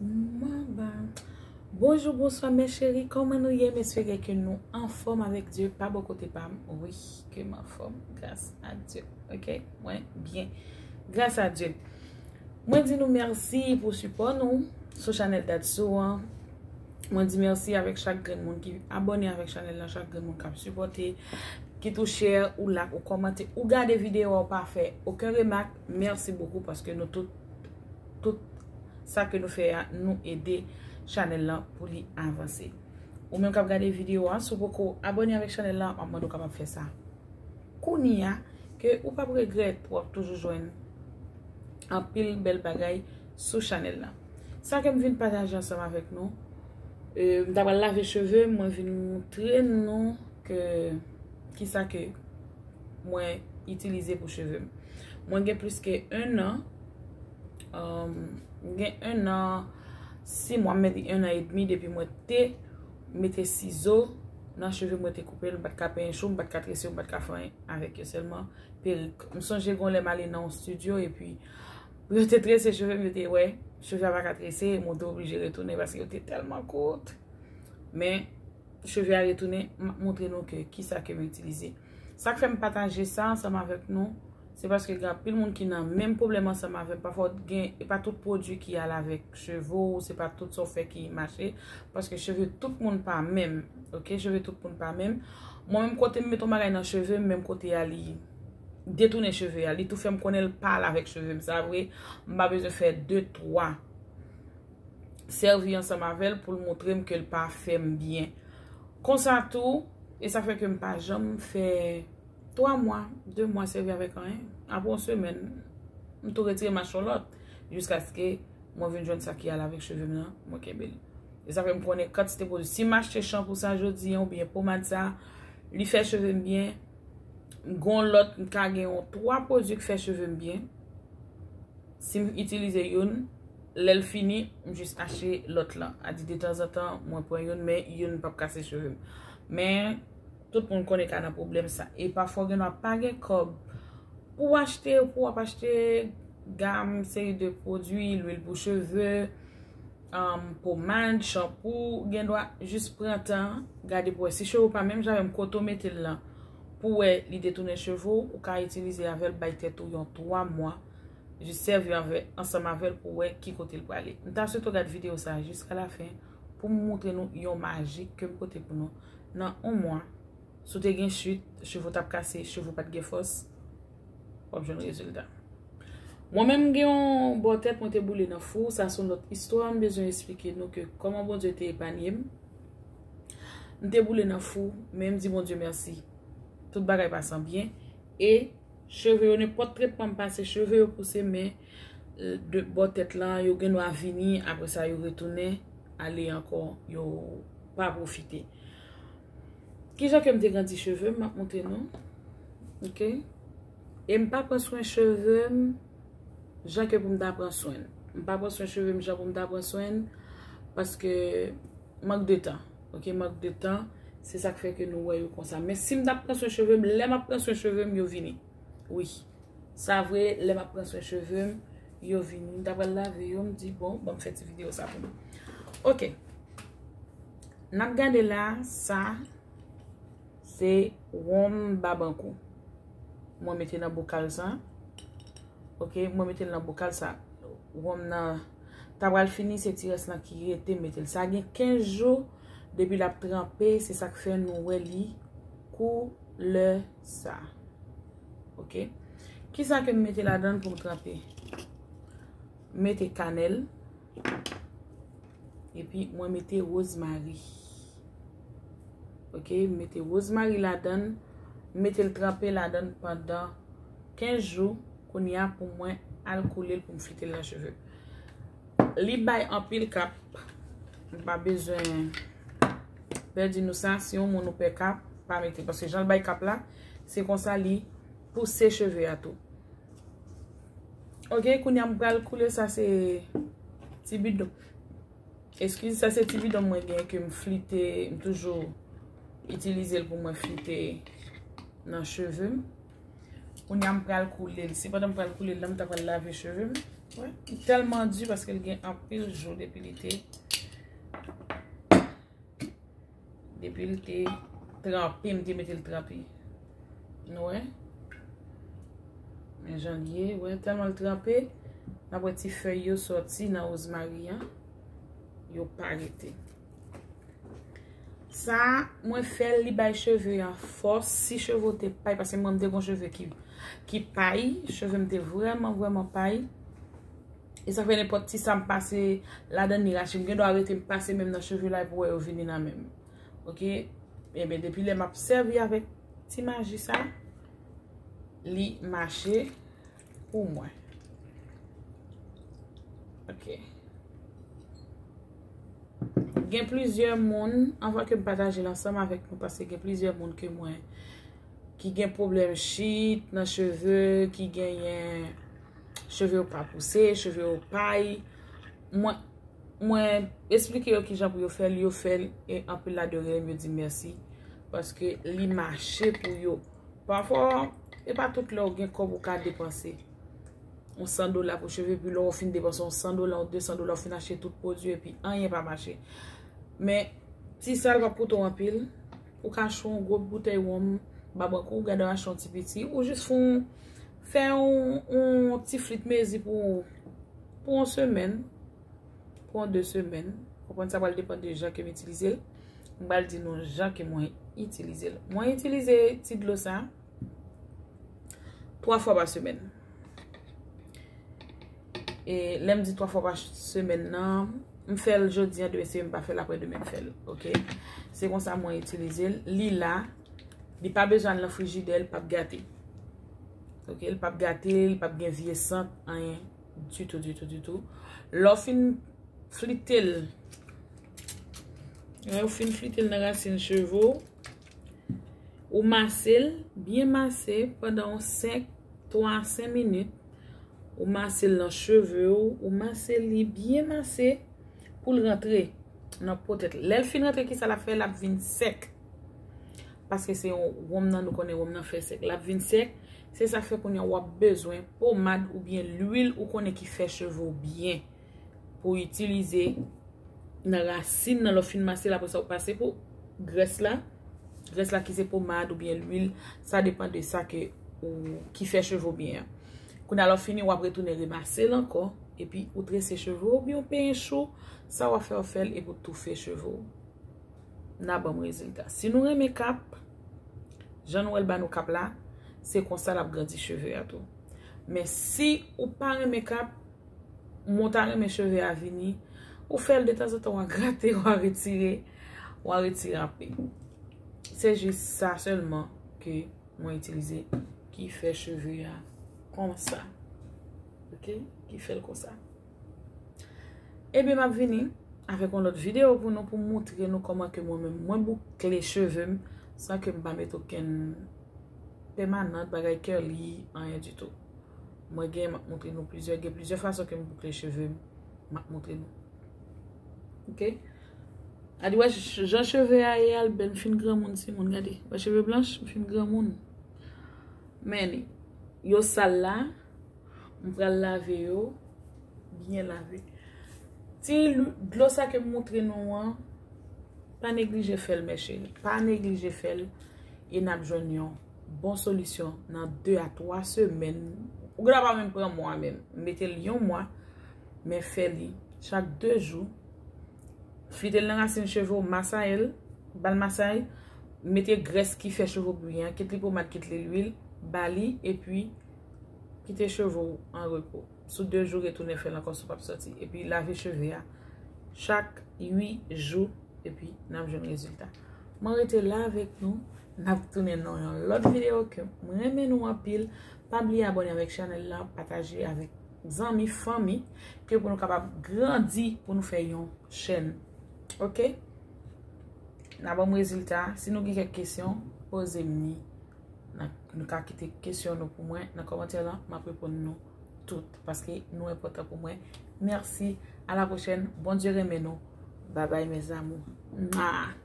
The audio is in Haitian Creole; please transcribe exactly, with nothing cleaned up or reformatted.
Maba. Bonjou, bonswa, mes chéris. Kòman nou ye? M espere ke nou anfòm avèk Dye. Pa bò kote pa m. Wi, ke m anfòm. Gras a Dye. Ok? Mwen byen. Gras a Dye. Mwen di nou mèsi pou sipò nou sou chanèl Dadsou an. Mwen di mèsi avèk chak grenn moun ki abòne avèk chanèl la, chak grenn moun k ap sipòte, ki tou share, ou like, ou kòmante, ou gade videyo a, ou pa fè okenn remak. Mèsi bokou paske nou tout, tout sa ke nou fè a, nou ede chanèl lan pou li avanse. Ou menm k ap gade videyo a, si w poko abòne avèk chanèl la, m ap mande w kapab fè sa kounye a, ke ou p ap regrèt, w ap toujou jwenn anpil bèl bagay sou chanèl la. Sa ke m vin pataje ansanm avèk nou, e, m ta pral lave cheve m, mwen vin montre nou ke kisa ke mwen itilize pou cheve m. Mwen gen plis ke en an, um, m gen en an, sis mwa, m mete en an edmi depi mwen te mete sizo nan cheve mwen, te koupe l, m pa t ka penyen chou, m pa t ka trese yo, m pa t ka fè anyen avèk yo, sèlman perik. M sonje gon lè m ale nan yon estidyo epi pou yo te trese cheve m, yo te wè cheve a pa ka trese, mwen te oblije retounen paske yo te tèlman kout. Men cheve a retounen, m ap montre nou ke kisa ke m itilize. Sa k fè m pataje sa ansanm avèk nou, se paske gen anpil moun ki nan menm pwoblèm ansanm avè m. Pafwa gen, e pa tout pwodui ki al avèk cheve w, se pa tout sa w fè ki mache, paske cheve tout moun pa menm, ok? Cheve tout moun pa menm. Mwen menm kote m mete yon bagay nan cheve m, menm kote a li detounen cheve a, li tou fè m konnen l pa al avèk cheve m. Sa vre, m pa bezwen fè de, twa sèvi ansanm avè l pou l montre m ke l pa fè m byen. Konsa tou, e sa fè ke m pa janm fè twa mwa, de mwa sèvi avèk anyen. Apre yon semèn, m tou retire m achte yon lòt, jiskaske mwen vin jwenn sa ki al avèk cheve m nan, mwen kenbe l. E sa fè m konnen kantite pwodui. Si m achte chanpou sa jodi a oubyen pomad sa, li fè cheve m byen, gon lòt, m ka gen yon twa pwodui k fè cheve m byen. Si m itilize youn, lè l fini, m jis achte lòt lan. A di detanzantan, mwen pran youn, men youn p ap kase cheve m. Men, tout moun konnen ka nan pwoblèm sa. E pafwa w gen dwa pa gen kòb pou w achte, pou w ap achte gam, seri de pwodui, lwil pou cheve, um, pomad, chanpou, gen dwa jis pran tan, gade pou wè si cheve w pa menm jan avè m, kote w mete l lan, pou wè li detounen cheve w, ou ka itilize avè l, bay tèt ou yon twa mwa, jis sèvi avè, ansanm avè l pou wè ki kote l prale. M ta swete w gad videyo sa a jiska lafen pou m montre nou yon maji ke m pote pou nou. Nan yon mwa, si w te gen chit, cheve w t ap kase, cheve w pa t gen fòs, w ap jwenn rezilta. Mwen menm, m gen yon bò tèt mwen te boule nan fou, sa se yon lòt istwa, m bezwen eksplike nou ke kòman Bondye te epanye m. M te boule nan fou, men m di Bondye mèsi. Tout bagay pase an byen. E cheve yo, nenpòt tretman m pase, cheve yo pouse, men, e, de bò tèt lan, yo gen dwa vini, apre sa yo retounen, ale ankò, yo pa pwofite. Kijan ke m te grandi cheve m, m ap montre nou. Ok? E m pa pran swen cheve m jan ke pou m ta pran swen l. M pa pran swen cheve m jan pou m ta pran swen l, paske mank de tan. Ok, mank de tan, se sa k fè ke nou wè yo konsa. Men si m t ap pran swen cheve m, lè m ap pran swen cheve m, yo vini. Wi. Sa vre, lè m ap pran swen cheve m, yo vini. M ta pral lave yo, m di, bon, ban m fè ti videyo sa pou nou. Ok. N ap gade la, sa, se wonm Babankou. Mwen mete nan bokal sa. Ok, mwen mete l nan bokal sa. Wonm nan ta pral fini, se ti rès lan ki rete, m mete l. Sa gen kenz jou depi l ap tranpe, se sa k fè nou wè li koulè sa. Ok. Kisa ke m mete ladan l pou m tranpe? M mete kanèl. Epi mwen mete wozmari. Ok, m mete wozmari ladan l, m mete l tranpe ladan l pandan kenz jou, kounye a pou mwen al koule l pou m flite l nan cheve. Li bay anpil kap, m pa bezwen pèdi nou sa, si yon moun ou pè kap, pa mete, paske jan l bay kap la, se konsa li pouse cheve a tou. Ok, kounye a m pral koule, sa se ti bidon. Eskize, sa se ti bidon mwen gen ke m flite, m toujou itilize l pou mwen flite nan cheve m. Kounye a m pral koule l. Se pandan m pral koule l la, m ta pral lave cheve m. Wè, li tèlman di paske l gen anpil jou depi li te depi l te tranpe, m te mete l tranpe. Nou wè? Men jan l ye, wè, tèlman l tranpe, n ap wè ti fèy yo sòti nan wozmari an, yo pa rete. Sa, mwen fè l, li bay cheve an fòs. Si cheve w te pay, paske mwen, m te gon cheve ki, ki pay, cheve m te vrèman, vrèman pay. E sa fè nenpòt ti sa m pase ladan li rache. M gen dwa rete m pase menm nan cheve la epi w wè yo vini nan men m. Oke? Ebyen, depi lè m ap sèvi avèk ti maji sa, li mache pou mwen. Oke. Gen plizyè moun, anvan ke m pataje l ansanm avèk nou, paske gen plizyè moun ke mwen, ki gen pwoblèm chit nan cheve, ki genyen cheve yo pa pouse, cheve yo pay. Mwen, mwen eksplike yo kijan pou yo fè l, yo fè l, e anpil ladan yo rele m, yo di m mèsi, paske li mache pou yo. Pafwa, e pa tout lè w gen kòb ou ka depanse yon san dola pou cheve, epi lè w fin depanse yon san dola, yon de san dola, w fin achte tout pwodui, epi anyen pa mache. Men, ti sa l p ap koute w anpil. Ou ka achte yon gwo boutèy wonm, ba bank ou, gade w achte yon ti piti, ou jis fè yon, fè yon, yon ti flit mezi pou, pou yon semèn, pou yon de semèn. Konprann sa pral depann de jan ke m itilize l. M pral di nou jan ke mwen itilize l. Mwen itilize ti dlo sa twa fwa pa semèn. E lè m di twa fwa pa semèn nan, m fè l jodi a, demen se m pa fè l, apre demen m fè l. Oke? Se konsa mwen itilize l. Li la, li pa bezwen al nan frijidè, li p ap gate. Oke? Li p ap gate, li p ap gen vye sant, anyen. Ditou, ditou, ditou. Lè w fin flite l, lè w fin flite l nan rasin cheve w, ou mase l, byen mase pandan yon senk, twa a senk minit. Ou mase l nan cheve w, ou mase li byen mase pou l rantre nan po tèt. Lè l fin rantre, kisa l ap fè? L ap vin sèk. Paske se yon wonm nan, nou konnen wonm nan fè sèk. L ap vin sèk. Se sa k fè kounye a w ap bezwen pomad oubyen lwil ou konnen ki fè cheve w byen pou w itilize nan rasin nan, lè w fin mase l, apre sa w pase pou grès la. Grès la ki se pomad oubyen lwil, sa depann de sa ke ou, ki fè cheve w byen an. Kounye a lè w fini, w ap retounen remase l ankò, epi ou trese cheve w oubyen w penyen chou, sa w ap fè, w fè l epi w toufe cheve w. N a ban m rezilta. Si nou renmen kap, jan nou wè l ba nou kap la, se konsa l ap grandi cheve a tou. Men si ou pa renmen kap, mwen ta renmen cheve a vini, ou fè l de tanzantan, w a grate, w a retire, w a retire anpil. Se jis sa sèlman ke mwen itilize ki fè cheve a konsa. Oke? Ki fè l konsa. Ebyen, m ap vini avèk yon lòt videyo pou nou, pou m montre nou kòman ke mwen menm, mwen boukle cheve m san ke m pa mete okenn pèmanant, bagay curly, anyen ditou. Mwen gen, m ap montre nou plizyè, gen plizyè fason ke m boukle cheve m, m ap montre nou. Oke? Gade, wè ch-, jan cheve a ye a, l bèl, m fin granmoun, timoun, gade. Wè cheve blanch, m fin granmoun. Men, yo sal la, m pral lave yo, byen lave. Ti lwi-, dlo sa ke m montre nou an, pa neglije fè l, mècheri. Pa neglije fè l, e n ap jwenn yon bon solisyon nan de a twa semèn. Ou gen dwa pa menm pran mwa menm. Mete l yon mwa, men fè li chak de jou. Flite l nan rasin cheve w, masaye l, ba l masay, mete grès ki fè cheve w brilyan, kit li pomad, kit li lwil, ba li, epi kite cheve w an repo. Sou de jou, retounen fè l ankò si w p ap sòti. Epi lave cheve a chak uit jou, epi n ap jwenn rezilta. Mwen rete la avèk nou. N ap tounen nan yon lòt videyo ke mwen renmen nou anpil. Pa bliye abòne avèk chanèl la, pataje avèk zanmi, fanmi, ke pou nou kapab grandi, pou nou fè yon chèn. Oke? N a ban m rezilta. Si nou gen kèk kesyon, poze m li. Nan, nou ka kite kesyon nou pou mwen nan kòmantè lan. M ap reponn nou tout, paske nou enpòtan pou mwen. Mèsi. A la pwochèn. Bondye renmen nou. Babay, mes amours. Mwa.